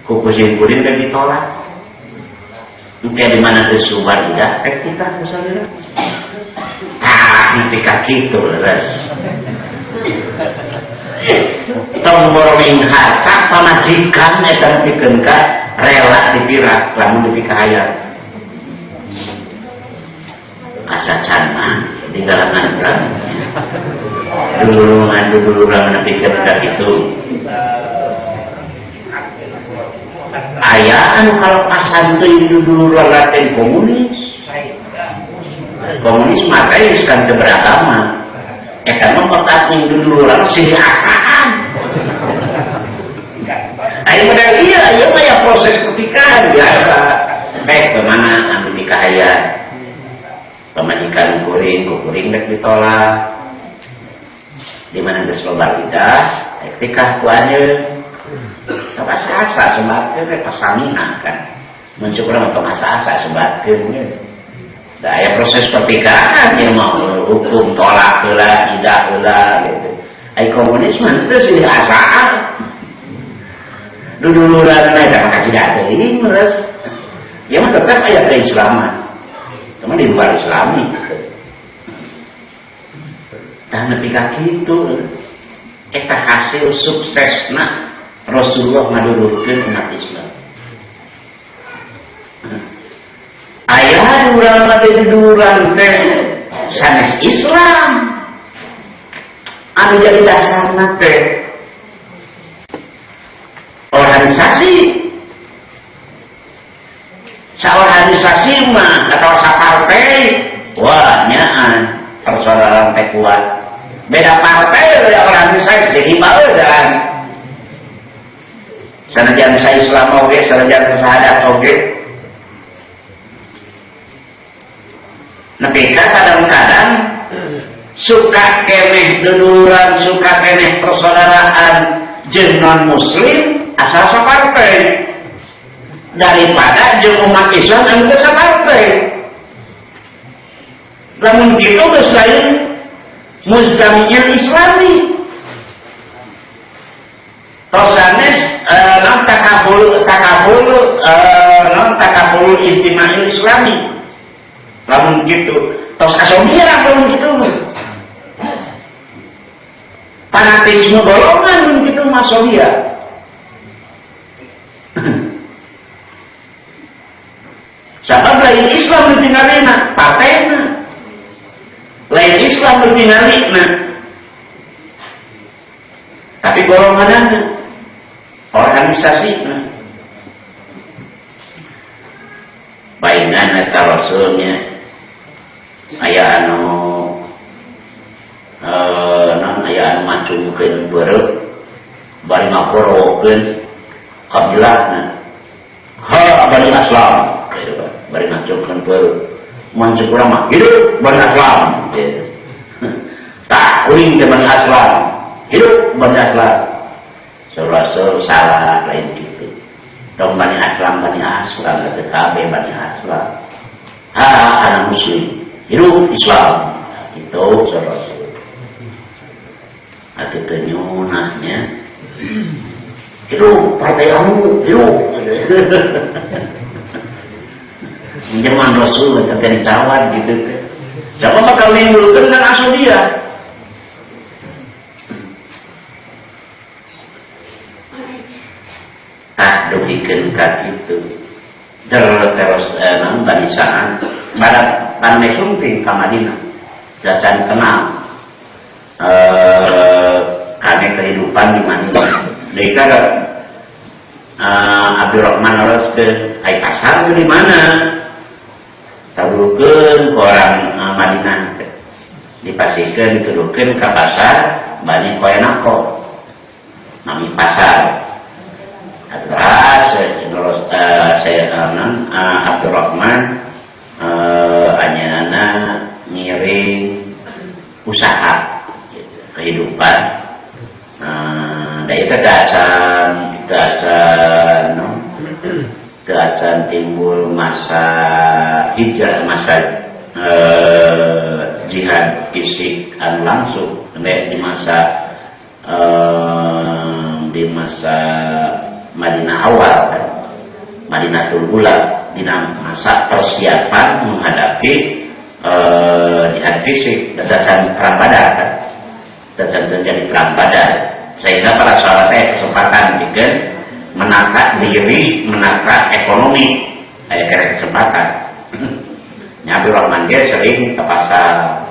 Ku kuring teh ditolak. Engke di mana geus subar idah rek tikah ku salira. Ah, nepi ka kitu leres. Tong boronging harta pamajikan eta nepikeun ka rela dipirak lamun dipikahayang. Asa can mah tinggalan urang. Dulurungan dulurang nepikeun ka kitu. Aya anu kalepasan teuing dulurang teh komunis. Komunis mah geus kan teu beragama. Eta mah pekat ning dulurang silih asaan. Ayo model iya, ieu mah ya proses pernikahan biasa. Baik kemana anu dikahaya. Pamajikan kuring, ku kuring rek ditolak. Di mana geus loba idah, rek tikah ku anjeun. Asa-asa sebatkeun rek pasamina kan. Mun cuk urang tong asa-asa sebatkeun. Da aya proses pernikahan ieu mah hukum tolak heula, idah heula gitu. Ai komunis mah teu silih asaan. Duduluran mah eta mah kacida teuing leres. Ieu mah tetep aya keislaman. Cuma di luar Islami. Tah nepi ka kitu eta hasil suksesna Rasulullah ngadulurkeun umat Islam. Aya urang mah teh duduluran teh sanes Islam. Anu jadi dasarna teh organisasi. Saorganisasi mah atau sapartai, wah nyaan persaudaraan teh kuat. Beda partai beda organisasi jadi baeudan. Sanajan sa Islam oge, sanajan sahadat oge. Nepi ka kadang-kadang suka keneh duluran, suka keneh persaudaraan jeung non muslim asal sapartai. Daripada jeung umat Islam anu teu sapartai. Lamun kitu geus lain mujtami'il Islami. Tosanes non takabul takabul non takabul ijtima'il Islami. Lamun kitu tos asomirah lamun kitu mah. Fanatisme golongan lamun kitu mah asobia. Sabab lain Islam ditinggalina, partaina. Lain Islam ditinggalina. Tapi golonganna, organisasina. Baingan eta rasulnya aya anu non aya anu macungkeun beureum bari ngaporokeun kabilahna. Ha Bani Aslam bari ngacungkeun beureum. Mun cek urang mah hidup Bani Aslam gitu. Tah kuring teh Bani Aslam, hidup Bani Aslam. Rasul salah lain gitu. Tong Bani Aslam Bani Aslam teh kabeh Bani Aslam. Ha anak muslim, hidup Islam. Itu Rasul. Atuh teu nyunahnya. Hidup partai anu, hidup. Zaman Rasul teh ditawar gitu teh. Siapa bakal nimbulkeun kan asuh dia. Ah dugikeun ka kitu. Terus naon Bani Sa'ad pada pandai sumping ka Madinah. Jajan kenal kane kehidupan di Madinah. Deui ka Abdurrahman harus ke ai pasar di mana? Tabukeun ku orang Madinah teh. Dipasikeun dituduhkeun ka pasar Bani Qainaqah. Nami pasar. Terus saya Abdurrahman anyana ngiring usaha gitu, kehidupan. Da itu keacan timbul masa hijrah, masa jihad fisik anu langsung sampai di masa Madinah awal kan. Madinatul Ula dina masa persiapan menghadapi jihad fisik dadasan perang Badar kan. Dadasan terjadi perang Badar sehingga para sahabat teh kesempatan bikin menata diri, menata ekonomi, aya kira kesempatan. Nya Abdurrahman ge sering ke pasar,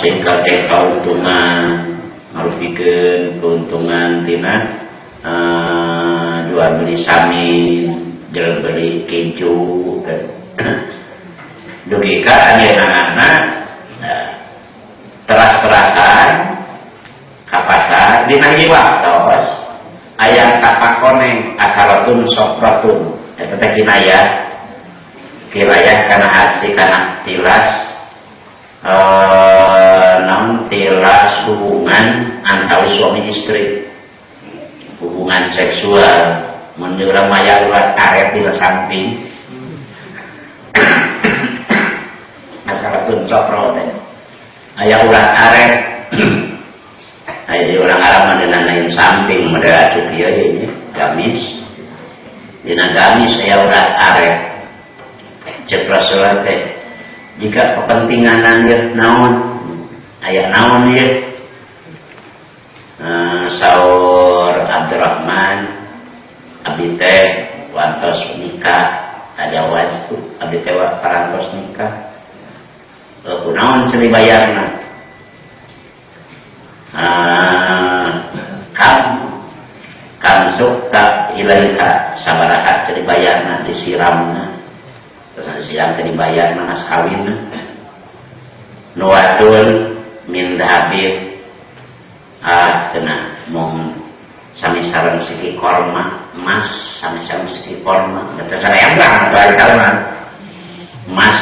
sehingga teh keuntungan ngarupikeun keuntungan tina jual beli samin, jual beli keju kan. Dugi ka anjeunna teras-terasan ka pasar dina hiji waktos aya tapak koneng asaratun sofratun eta teh kinayah kinayah kana asli kana tilas naon tilas hubungan antara suami istri, hubungan seksual mun urang maya urat karet di samping asaratun sofro teh aya urat karet. Aya orang Arab mah dina lain samping model acuk ieu nya gamis, dina gamis aya urat karet. Cek Rasulullah teh jika kepentinganan ieu naon aya naon ieu, saur Abdurrahman abdi teh wantos nikah tajawaz tu abdi teh parantos nikah kunaon ceuli bayarna kam sukta ilaiha sabaraha ceuli bayarna disiramna terus disiram teh dibayarna mas kawinna nuwatun min dahabin cenah mung sami sareng siki korma emas sami sareng siki korma teh sareng bari tahunan emas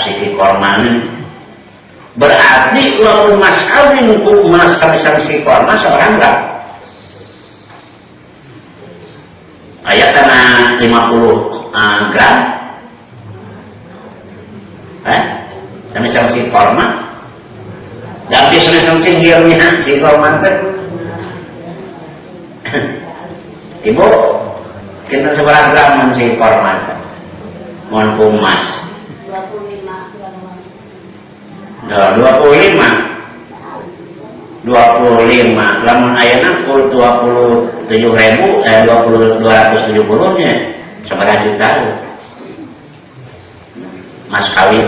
siki korma berarti lamun mas kawin ku emas sami sareng siki korma seorang gram aya kana 50 gram sami sareng siki korma dan biasanya sareng cinggirnya si korma teh. Ibu kita seberapa gram mun si korma teh mun ku emas 25. Nah, 25. Lamun ayeuna ku 27.000, 270 nya sabaraha juta mas kawin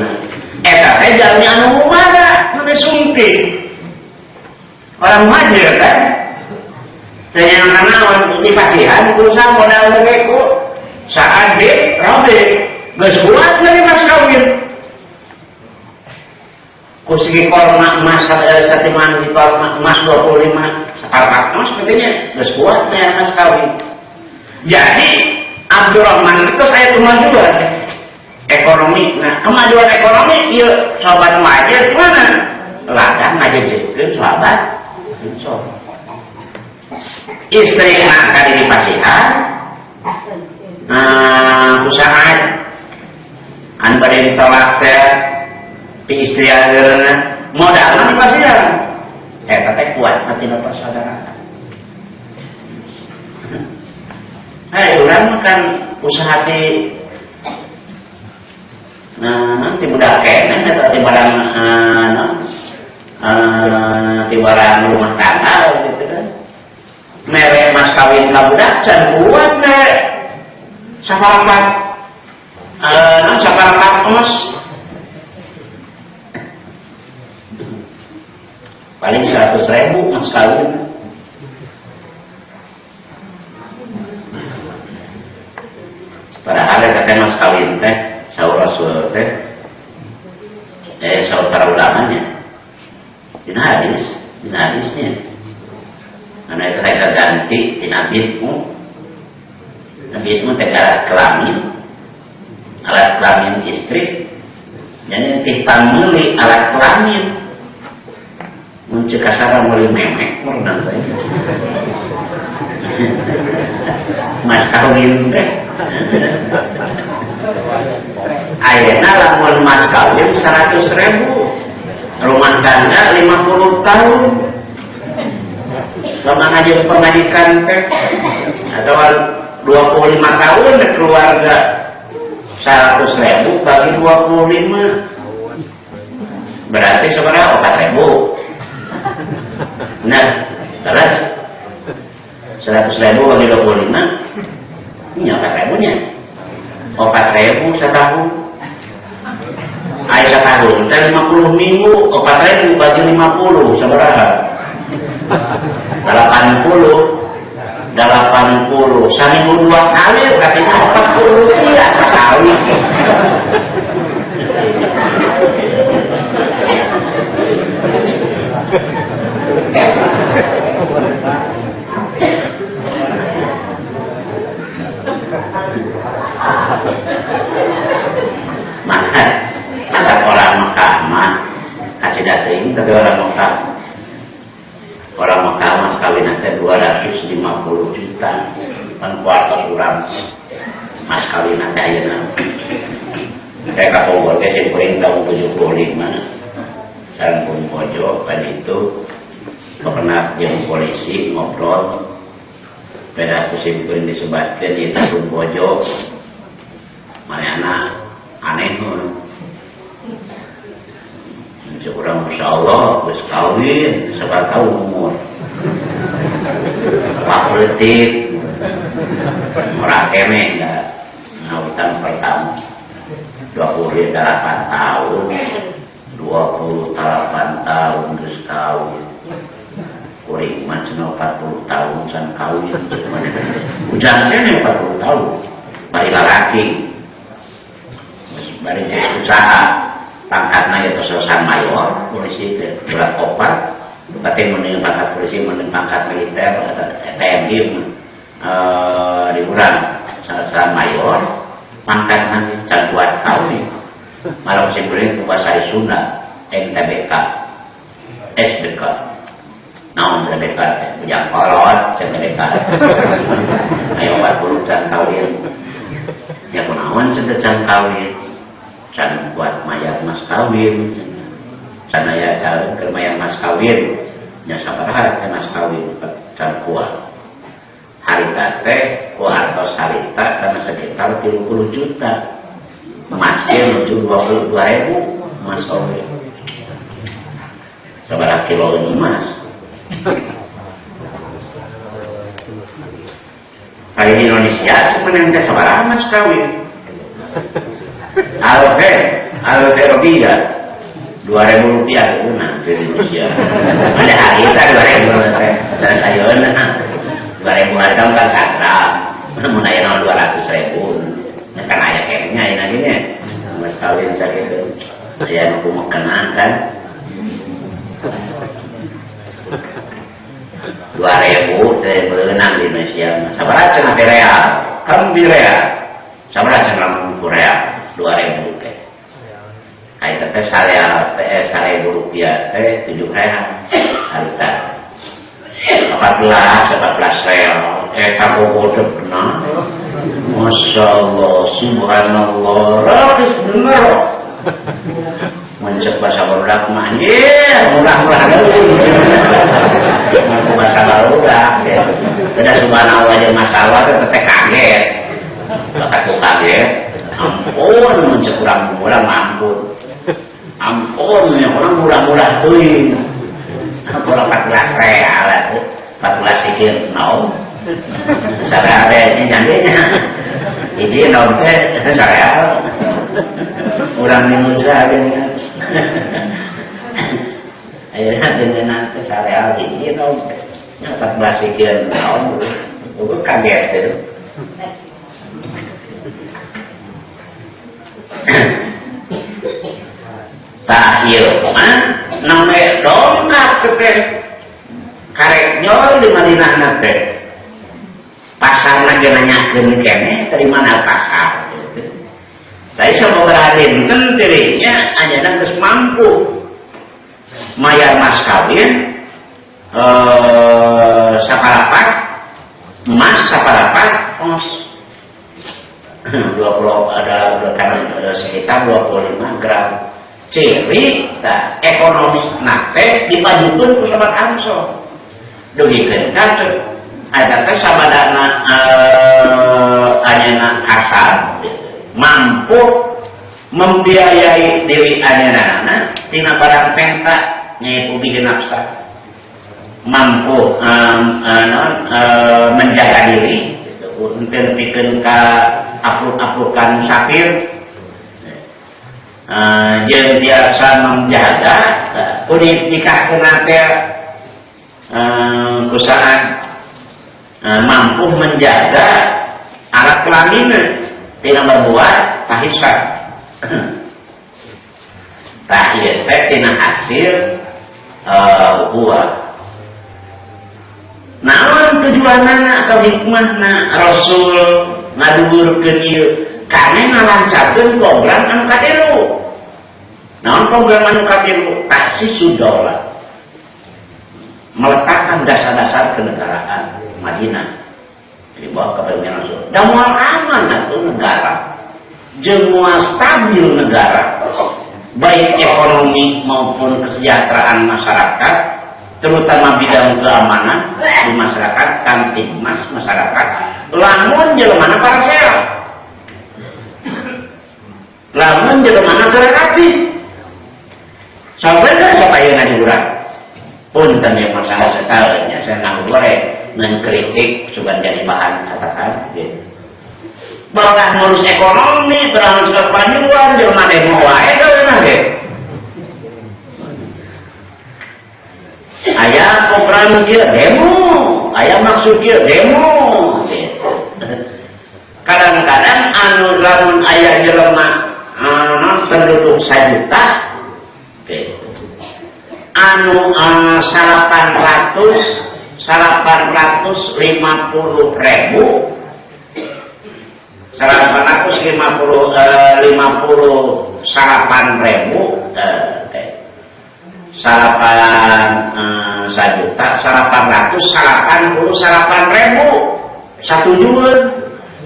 eta teh jalmi anu mana nu suntik orang muhajir kan teh yang kanaon dipasihan urusan modal teh ku Sa'ad bin Rabi geus kuat dari mas kawin ku segi korma emas satiman di korma emas 25 saparpat emas katanya geus kuat mayar mas kawin. Jadi Abdurrahman itu saya kemajuan ekonomi. Nah, kemajuan ekonomi ieu sahabat muhajir mana? Ladang ngajejekeun sahabat Ansor. Istri mah kadi dipasihan. Nah, usaha anu bade ditolak teh pi istri ageuna modalna dipasihan. Eta teh kuat tina persaudaraan. Hei, urang mah kan usaha ti nah nanti budak keneh atau ti barang ti barang rumah tangga gitu kan. Mere mas kawin ka budak can kuat mere saparapat non saparapat emas paling 100.000 mas kawin. Padahal eta teh mas kawin teh saur Rasul teh saur para ulamanya dina hadis, dina hadisnya karena itu teh ganti dina bitmu. Bitmu teh alat kelamin, alat kelamin istri. Jadi titang meuli alat kelamin mun ceuk kasar meuli memek murna teh mas kawin teh. Ayeuna lamun mas kawin 100.000 rumah tangga 50 tahun lamun ngajeun pamajikan teh Atau 25 tahun keluarga 100.000 bagi 25 berarti sebenarnya 4.000. Nah, terus 100.000 bagi 25 ini 4.000 nya, 4.000 setahun. Aya setahun teh 50 minggu, 4.000 bagi 50 sabaraha? 80. 80 saminggu dua kali berarti 40 rupiah sekali. Maka ada orang Mekah mah kacida teuing, tapi orang Mekah mah kawin teh 250 juta pan kuartos urang mas kawin teh ayeuna. Saya ka Bogor ge sim kuring tahun 75 sareng pun bojo kan itu pernah jeung polisi ngobrol beda ku sim kuring disebatkeun ieu teh pun bojo manehna aneh. Cek urang, Masya Allah, geus kawin sabaraha tahun umur pak politik murah kene enggak ngawitan pertama 28 tahun, 28 tahun geus kawin. Kuring mah cenah 40 tahun can kawin. Ujang kene 40 tahun bari lalaki geus bari usaha, pangkatna ya sersan mayor polisi teh berat opat. Berarti mun pangkat polisi, mun pangkat militer atau TNI di urang sersan mayor pangkatna can kuat kawin. Malah musim kuring kuasai Sunda MTBK SBK naon SBK teh ujang kolot SBK ayo 40 can kawin ya kunaon can kawin, can kuat mayar mas kawin, can aya calon keur mayar mas kawin nya. Sabaraha teh mas kawin can kuat harita teh ku hartos harita karena sekitar 30 juta emasnya menuju 22.000 emas oge sabaraha kilo emas. Kali di Indonesia cuma teh sabaraha mas kawin? Alfe, alfe rupiah, 2.000 rupiah itu nah di Indonesia. Ada harita 2.000 teh, dan ayeuna 2.000 harita kan sagram, mun aya 200.000, nya kan aya keneh ayeuna ge nya. Mas kawin sakitu. Aya nu kumaha kan? 2.000 teh beunang di Indonesia. Sabaraha cenah real? Kan di real. Sabaraha cenah lamun Korea? 2.000 teh. Kayak teh sareal teh 1.000 rupiah teh 7 real harita. 14, 14 real. Eta bogodegna. Masya Allah, subhanallah, raris bener. Mencek bahasa barudak mah anjir, murah-murah deui. Mun bahasa barudak ya. Beda subhanallah jeung masalah teh teh kaget. Bakat ku kaget. Ampun, mencek urang murah ampun. Ampun, ya orang murah-murah teuing. Kalau 14 real atuh. 14 sikil naon. Sareal teh janjinya. Hiji naon teh sareal. Urang Indonesia geuningan. Ayeuna geuningan teh sareal hiji naon teh. 14 sikil naon. Gue kaget tuh. Tah ieu mah namanya dongkap teh karek nyol di Madinah teh. Pasarna ge nanyakeun keneh dari mana pasar gitu. Tapi sababaraha dinten dirinya anjeunna geus mampu mayar mas kawin saparapat emas saparapat os 20 ada karena sekitar 25 gram. Ciri tah ekonomi nate dipajukeun ku sahabat Ansor dugikeun ka Eta teh sabadana anjeunna kasar mampu membiayai diri anjeunna tina barang penta nyaitu bihi nafsa, mampu menjaga diri henteu pikeun ka apruk-aprukan musafir, jeung biasa menjaga kudu nikahkeun teh kusaat mampu menjaga alat kelaminnya tidak berbuat fahisah. Tah ieu teh tina hasil ukhuwah. Naon tujuanna atau hikmahna Rasul ngaduhurkeun ieu? Karena ngalancarkeun program anu katilu. Naon program anu katilu? Taksisud daulah. Meletakkan dasar-dasar kenegaraan Madinah di bawah kepemimpinan Rasul. Dan moal aman atuh negara, jeung moal stabil negara, baik ekonomi maupun kesejahteraan masyarakat, terutama bidang keamanan di masyarakat, kamtibmas masyarakat, lamun jelemana parasea, lamun jelemana rapi, sampai ke siapa yang ngaji urang? Punten ya masalah sekalinya saya nanggung goreng mengkritik sudah jadi bahan katakan gitu. Bahkan ngurus ekonomi, berangkat kepanjuan, jelema demo wae teh ge. Aya program ieu demo, aya maksud ieu demo. Kadang-kadang anu lamun aya jelema anu penduduk 1 juta gitu. Anu 850 ribu, 850, 58 ribu, salapan, 1.889.000, 1 juta,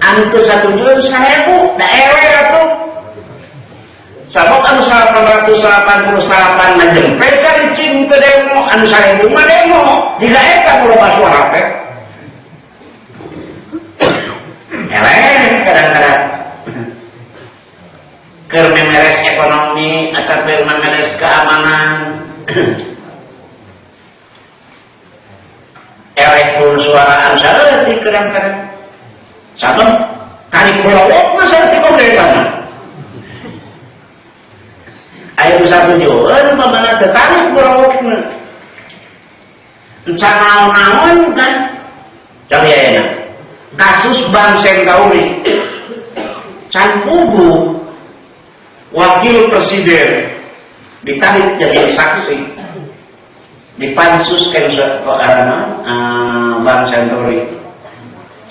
anu teu 1 juta 1.000, da eleh atuh. Sabab anu 889 mah jempet kan cing teu demo, anu 1.000 mah demo, jiga eta loba suara teh. Eleh kadang-kadang. Keur memeres ekonomi atau keur memeres keamanan. Eleh pun suara anu saeutik kadang-kadang. Sabab kali kolowok mah saeutik oge mah. Aya nu satujueun pamana teu tarik kolowokna. Encan naon-naon kan. Cari ayeuna. Kasus Bank Sentauri. Can puguh wakil presiden ditarik jadi saksi di pansus Bank Sentauri.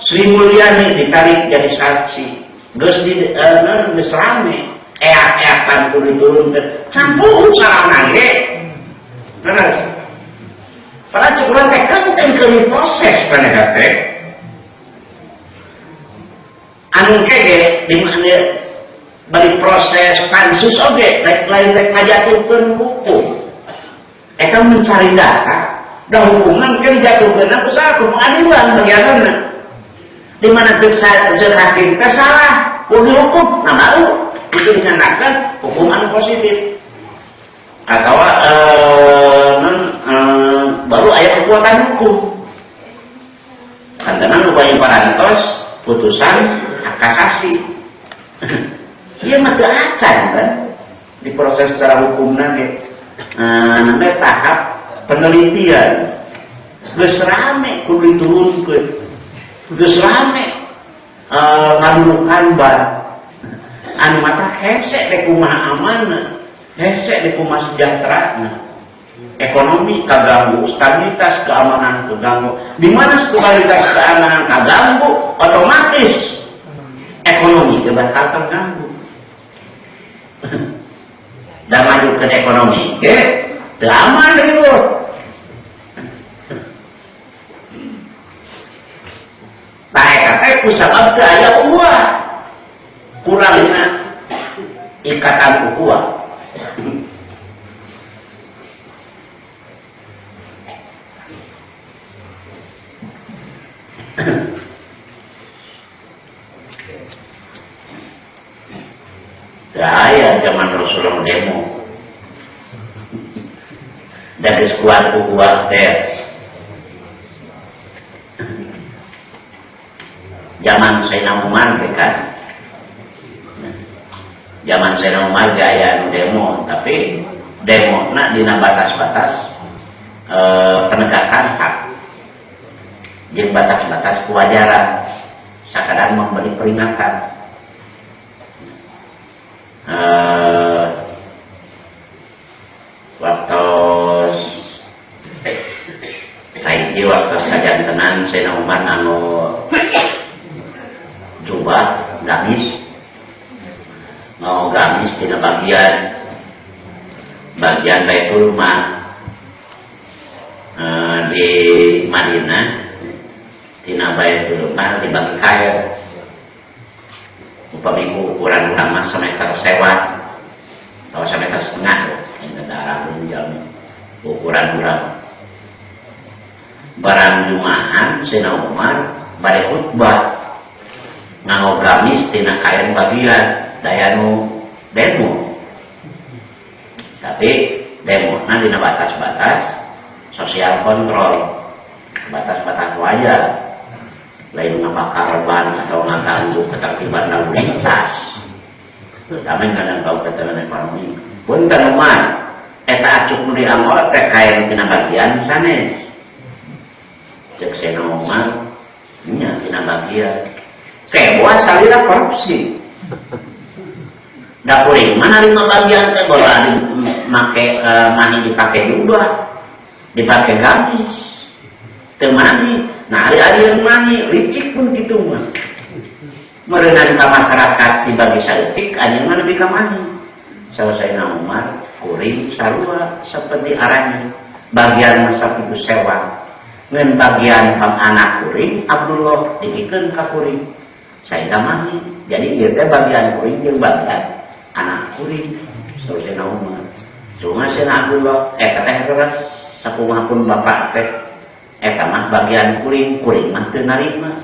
Sri Mulyani ditarik jadi saksi. Geus di geus rame eak-eakan kudu diturunkeun. Can puguh sarana ge. Terus padahal cek urang teh keun keur proses paneta teh. Anu kege di mana bari proses pansus oge rek lain rek ngajatuhkeun hukum. Eta mencari data, da hukuman kan dijatuhkeun ku saha ku pengadilan bagianna. Di mana cek hakim teh salah, kudu dihukum, nah baru itu dinyatakan hukuman positif. Atau baru aya kekuatan hukum. Kantenan nu paling parantos putusan hak kasasi. Ieu mah teu acan kan diproses secara hukumna ge. Namanya tahap penelitian. Geus rame kudu diturunkeun. Geus rame ngadudukan bar. Anu mata hese dek kumaha amanna, hese dek kumaha sejahterana. Ekonomi kaganggu, stabilitas keamanan kaganggu. Di mana stabilitas keamanan kaganggu, otomatis ekonomi ge bakal terganggu. Dan maju ke ekonomi, ge teu aman deui lho. Tah eta teh kusabab teu aya ukhuwah. Kurangna ikatan ukhuwah. Aya zaman Rasulullah demo. Dan geus kuat ku kuat teh. Zaman Sayyidina Umar teh kan. Zaman Sayyidina Umar gaya nu demo, tapi demona dina batas-batas penegakan hak. Jeung batas-batas kewajaran, sakadar memberi peringatan. Waktu kahiji waktu sajantenan Sayyidina Umar anu jubah gamis, mau gamis tina bagian Baitul Mal di Madinah, tina Baitul Mal dibagi kain. Upami ukuran urang mah sameter sewa atau sameter setengah, ini darah jam ukuran urang. Barang Jumahan Sayyidina Umar bade khutbah nganggo gamis tina kain bagian daya nu demo, tapi demona dina batas-batas sosial kontrol, batas-batas wajar, lain ngabakar ban atau ngaganggu ketertiban lalu lintas. Kami kadang kau keterangan ekonomi punten Umar, eta acuk nu dianggo teh kain tina bagian sanes. Cek Sayyidina Umar nya tina bagian kebuat salira korupsi. Da kuring mana lima bagian teh bola make mani dipake juga, dipake gamis teu mani. Nah ari-ari yang mani licik pun kitu mah. Meureunan ka masyarakat dibagi saeutik anjeun mah lebih ka mani. Sayyidina Umar kuring sarua seperti arahnya bagian masa itu sewa ngan bagian pang anak kuring Abdullah dipikeun ka kuring Sayyidina mani. Jadi ieu teh bagian kuring jeung bagian anak kuring Sayyidina Umar. Cuma Sayyidina Abdullah eta teh leres sakumaha pun bapak teh eta mah bagian kuring, kuring mah teu narima.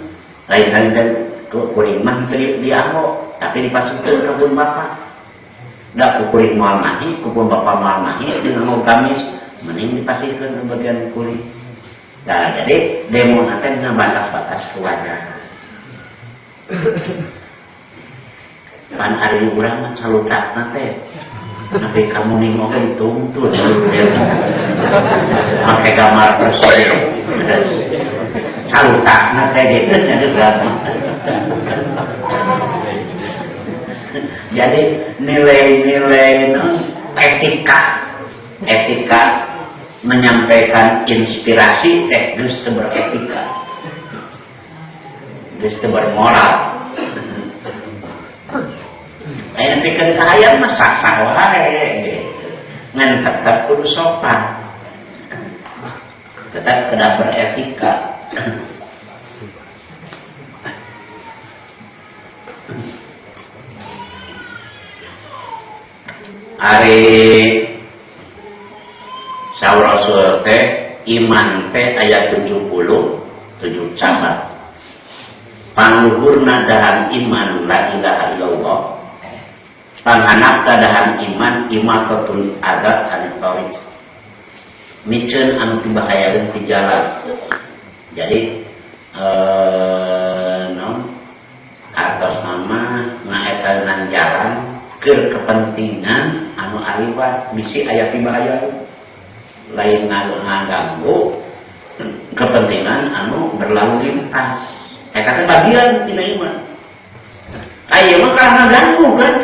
Lain teh kuring mah teu dianggo tapi dipasikeun ka pun bapak. Da ku kuring moal mahi, ku pun bapak moal mahi jeung nganggo gamis mending dipasikeun ka bagian kuring. Nah, jadi demo teh dina batas-batas kewajaran. Pan ari urang mah calutakna teh nepi ka muning oge dituntun make gambar presiden. Calutakna teh gitu nya drama. Jadi nilai-nilai non etika menyampaikan inspirasi teh geus teu beretika, geus teu bermoral. Aya pikeun kahayang mah sah-sah wae gitu. Ngan tetep kudu sopan, tetap kedah beretika. Ari saur Rasul teh iman teh aya 77 cabang. Pangluhurna dahan iman la ilaha illallah, panghanapna dahan iman imatatul adab anit thariq, miceun anu pibahayaeun ti jalan. Jadi non atos nama ngaetanan jalan keur kepentingan anu aliwat bisi aya pibahayaeun, lain ngaganggu kepentingan anu berlalu lintas. Eta teh bagian tina iman. Aya mah karena ganggu kan.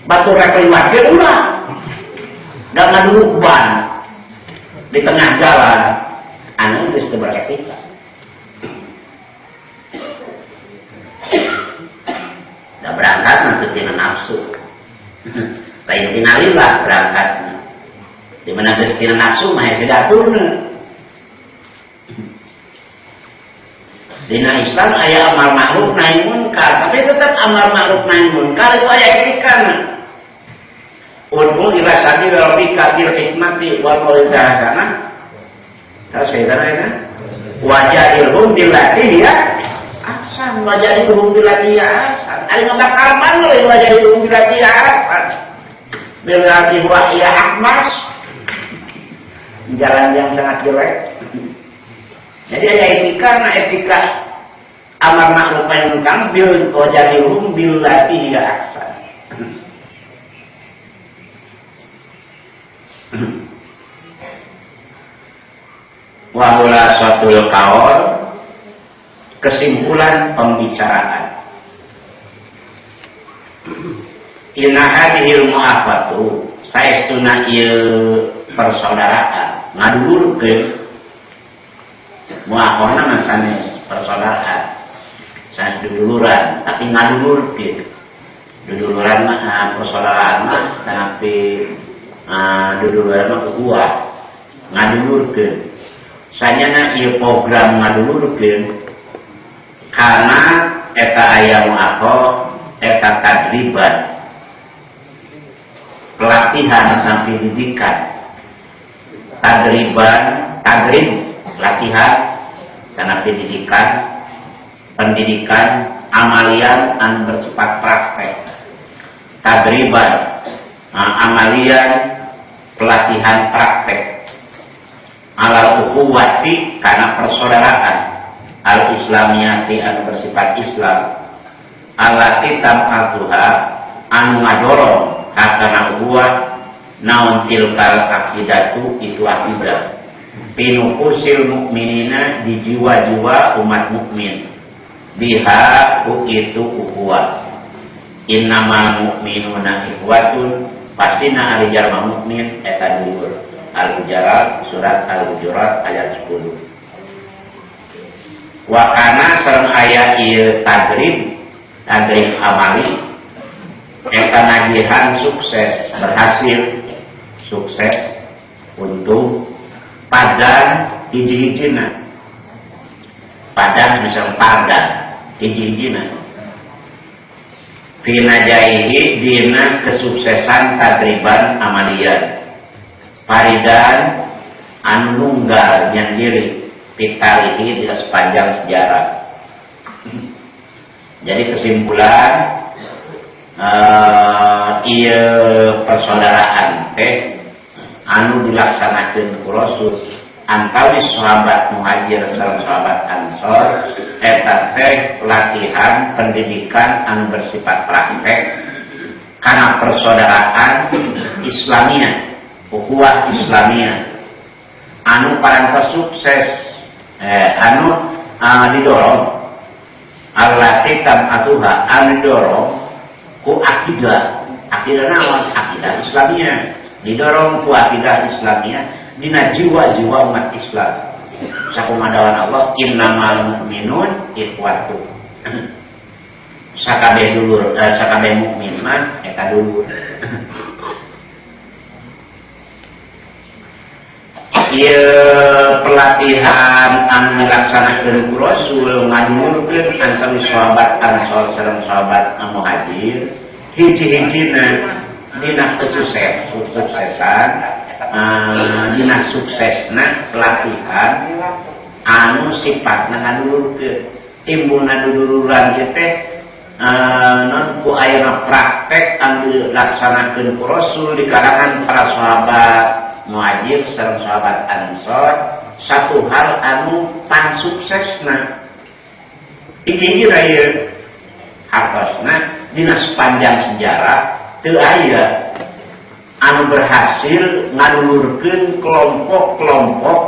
Batu rek liwat ge ulah. Da ngaduluk ban di tengah jalan anu geus teu beretika. Da berangkat mah teu tina nafsu. Lain tina lillah berangkatna. Di mana geus tina nafsu mah hese diaturna. Dina Islam aya amar ma'ruf nahi munkar, tapi tetap amar ma'ruf nahi munkar itu aya etikana. Ud'u ila sabil rabbika bil hikmati wal mau'izah hasanah. Terus saya tanya, ya? Wajadilhum billati hiya ahsan, wajadilhum billati hiya ahsan. Ari ngabakar ban we wajadilhum billati hiya ahsan. Billati huwa hiya ahmas. Jalan yang sangat jelek. Jadi ada etika, nah etika amar ma'ruf nahi munkar bil wajadilhum billati hiya ahsan. Wa khulasatul qaul, kesimpulan pembicaraan. Inna hadhil mu'afatu, saestuna ieu persaudaraan ngadulurkeun. Mu'afana mah sanes persaudaraan, sanes duduluran, tapi ngadulurkeun. Duduluran mah persaudaraan mah tapi duduluran mah ukhuwah, ngadulurkeun. Sanyana ieu program ngadulurkeun karena eta aya mu'afah, eta tadriban, pelatihan sampai didikan, tadriban, tadrib, latihan, karena pendidikan, pendidikan, amalian anu bersifat praktek, tadriban, amalian, pelatihan praktek, alal ukhuwati karena persaudaraan, al islamiyati anu bersifat Islam, allati tam'atuha anu ngadorong hakana ukhuwah naon tilkal akidatu itu akidah pinufusil mukminina di jiwa-jiwa umat mukmin biha ku itu ukhuwah. Innamal mu'minuna ikhwatun, pastina ari jalma mukmin eta dulur. Al-Hujurat, surat Al-Hujurat ayat 10. Wa kana sareng aya ieu tadrib, tadrib amali eta nagihan sukses, berhasil, sukses untuk padan hiji-hijina. Padan misalnya padan hiji-hijina. Fi najaihi dina kesuksesan tadriban amalian. Faridan anu nunggal nyandiri pitarihi di sepanjang sejarah. Jadi kesimpulan ieu persaudaraan teh anu dilaksanakeun ku Rasul antawis sahabat Muhajir sareng sahabat Ansor eta teh latihan pendidikan anu bersifat praktek karena persaudaraan Islamiyah, ukhuwah Islamiyah anu parantos sukses, anu didorong allati tam'atuha anu didorong ku akidah, akidah naon? Akidah Islamiyah, didorong ku akidah Islamiyah dina jiwa-jiwa umat Islam. Sakumadawan Allah innamal mu'minun ikhwatu. Sakabeh dulur, sakabeh mukmin mah eta dulur. Ieu pelatihan anu dilaksanakeun ku Rasul ngadulurkeun antara sahabat Ansor sareng sahabat Muhajir hiji-hijina dina kesuksesan, dina suksesna pelatihan anu sifatna ngadulurkeun. Timbulna duduluran ieu teh non ku ayeuna praktek anu dilaksanakeun ku Rasul di kalangan para sahabat Muhajir sareng sahabat Ansor, satu hal anu pansuksesna. Hiji-hijina ieu hartosna dina sepanjang sejarah teu aya anu berhasil ngadulurkeun kelompok-kelompok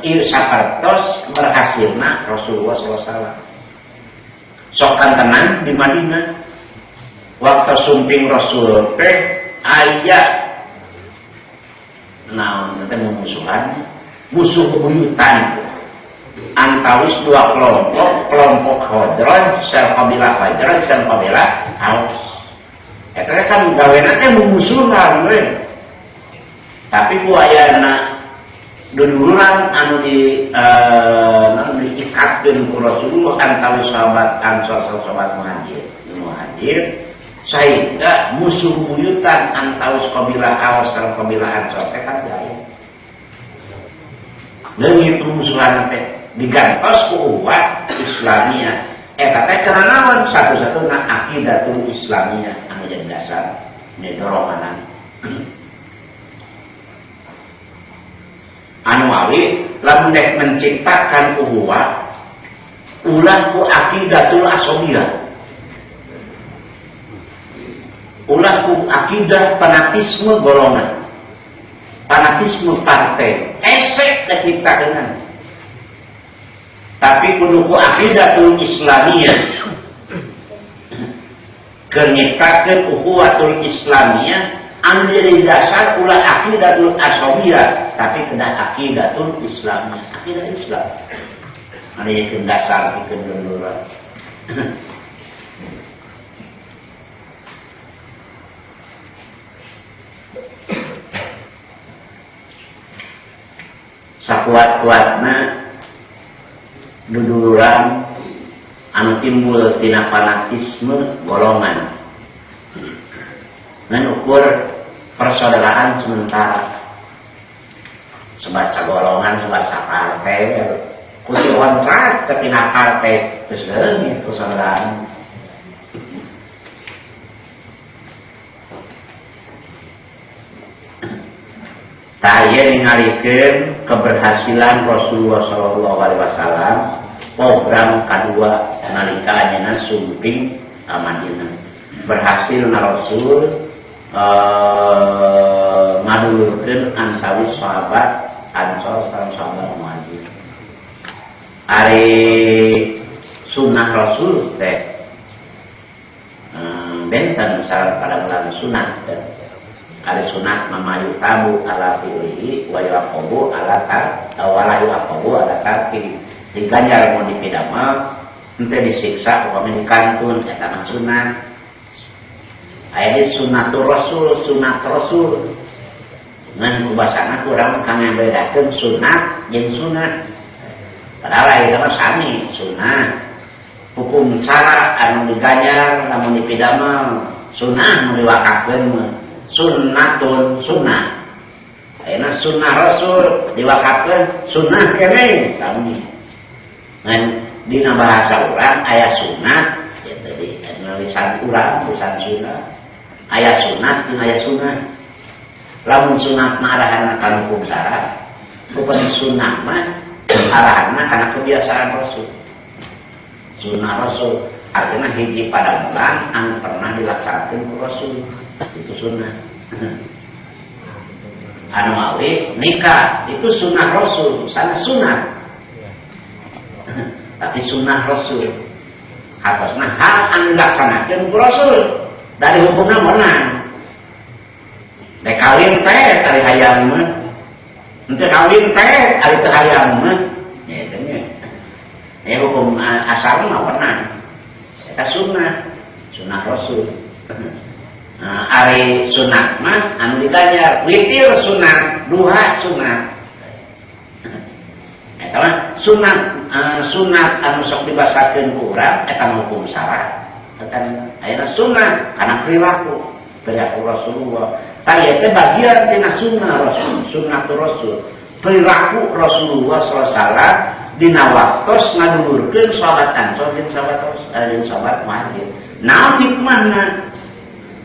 ieu sapertos berhasilna Rasulullah sallallahu alaihi wasallam. Sok kantenan di Madinah waktu sumping Rasul teh aya naon teh mumusuhan, musuh bebuyutan antawis dua kelompok, kelompok Khazraj sareng kabilah Khazraj sareng kabilah Aus. Eta kan gawena teh mumusuhan we. Tapi ku ayana duduluran anu di diikatkeun ku Rasulullah antawis sahabat Ansor sareng sahabat Muhajir. Muhajir sehingga musuh buyutan antawis kabilah Awas sareng kabilah Ansor teh kan jaya. Leungit permusuhan teh digantos ku ukhuwah Islamiyah. Eta teh karena naon? Satu-satuna aqidatul Islamiyah anu jadi dasar ini doronganan. Anu awi lamun dek menciptakan ukhuwah ulah ku aqidatul asobiyah, ulah ku akidah fanatisme golongan, fanatisme partai, esek diciptakeun. Tapi kudu ku aqidatul Islamiyah keur nyiptakeun ukhuwatul Islamiyah anu jadi dasar ulah aqidatul asobiyah, tapi kedah aqidatul Islamiyah, akidah Islam anu jadi dasar pikeun dulur. Sakuat-kuatna duduluran anu timbul tina fanatisme golongan ngan ukur persaudaraan sementara, sebaca golongan sebaca partai kudu kontrak ke tina partai terus leungit persaudaraan. Taya ningalikeun keberhasilan Rasulullah sallallahu alaihi wasallam program kadua nalika anjeunna sumping ka Madinah. Berhasil na Rasul ngadulurkeun antawis sahabat Ansor sareng sahabat Muhajir. Ari sunnah Rasul teh benten sareng padamelan sunah teh. Ari sunat mamayu tabu ala fi'lihi wa yaqabu ala tar wala yaqabu ala tarki. Diganjar mun dipidamel henteu disiksa upami dikantun eta mah sunat. Aya di sunnatur rasul, sunat rasul. Ngan kubasana kurang kang ngabedakeun sunat jeung sunat. Padahal eta mah sami sunat. Hukum cara anu diganjar lamun dipidamel sunah mun diwakafkeun mah sunnatun sunnah. Ayeuna sunnah rasul diwakafkeun sunnah keneh sami. Ngan dina bahasa urang aya sunat ya tadi anu lisan urang lisan sunnah. Aya sunat jeung aya sunnah. Lamun sunat mah arahanna kana hukum syarat, upami sunnah mah arahanna kana kebiasaan rasul. Sunnah rasul artinya hiji padamelan anu pernah dilaksanakeun ku rasul. Itu sunnah. Anu awi nikah itu sunnah rasul, sana sunat. Tapi sunnah rasul hartosna hal anu dilaksanakeun ku rasul dari hukumna meunang. Rek kawin teh ari hayang mah, henteu kawin teh ari teu hayang mah. Ya eta nya. Ya hukum asal mah meunang. Eta sunnah, sunnah rasul. Nah, ari sunat mah anu diganjar witir sunat, duha sunat. Eta mah sunat, sunat anu sok dibasakeun ku urang eta mah hukum syarat. Eta ayeuna sunat kana perilaku, perilaku Rasulullah. Tah ieu teh bagian tina sunnah Rasul, sunnatur Rasul. Perilaku Rasulullah sallallahu alaihi wasallam dina waktos ngadulurkeun sahabat Ansor jeung sahabat Rasul, jeung sahabat Muhajir. Naon hikmahna?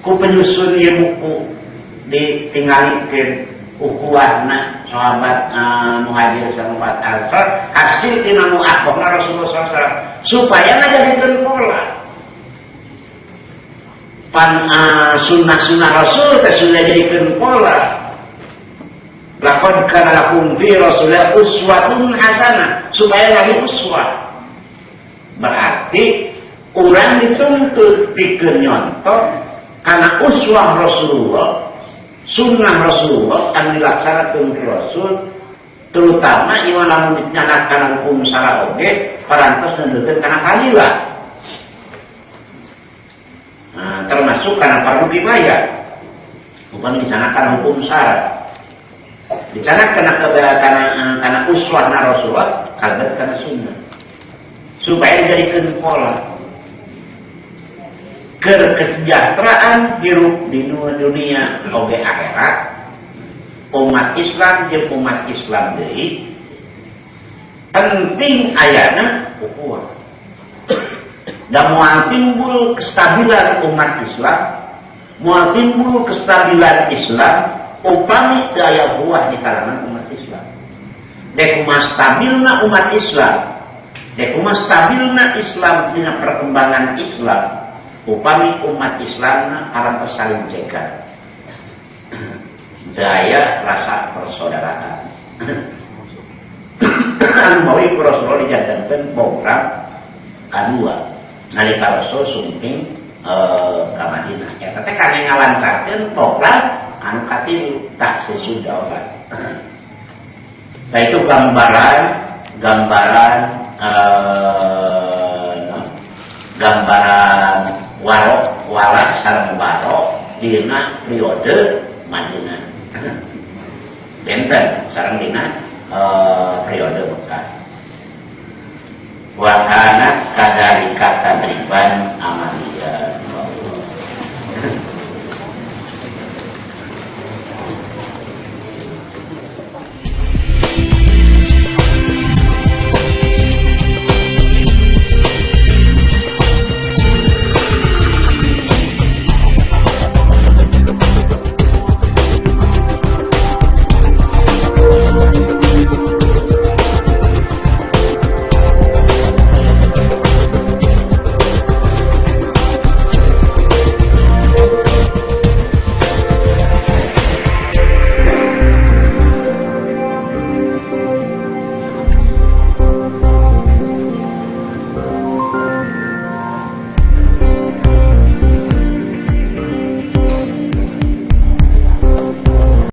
Ku penyusun ieu buku ditinggalikeun ukhuwahna sahabat Muhajir sareng sahabat Ansor hasil tina muakhahna Rasulullah sallallahu alaihi wasallam supaya ngajadikeun pola. Pan sunnah-sunnah Rasul teh sudah jadikeun pola. Laqad kana lakum fi Rasulillah uswatun hasanah supaya lagi uswah. Berarti urang dituntut pikeun nyontoh karena uswah Rasulullah, sunnah Rasulullah anu dilaksanakeun ku Rasul, terutama ieu lamun dinyanakan hukum salah oge parantos nunjukkeun kana fadilah. Nah, termasuk karena fardu kifayah, bukan dicanangkan hukum syarat. Dicanangkan karena uswah Rasulullah, kalebet kana sunnah. Supaya dijadikan pola kesejahteraan hirup di dunia oge akhirat umat Islam jeung umat Islam deui Penting ayana ukhuwah. Dan moal timbul kestabilan umat Islam, moal timbul kestabilan Islam upami teu aya ukhuwah di kalangan umat Islam. Dek kumaha stabilna umat Islam, dek kumaha stabilna Islam dina perkembangan Islam, upami umat Islamna arantos saling jaga. Daya rasa persaudaraan. Anu mawi ku Rasulullah dijantenkeun program kadua nalika Rasul sumping ka Madinah. Eta teh kangge ngalancarkeun program anu katilu, ta'sisu daulah. Nah, itu gambaran gambaran no, gambaran waro wala sareng baro dina periode Madinah. Benten sareng dina periode Mekah. Wa kana kadzalika tadriban.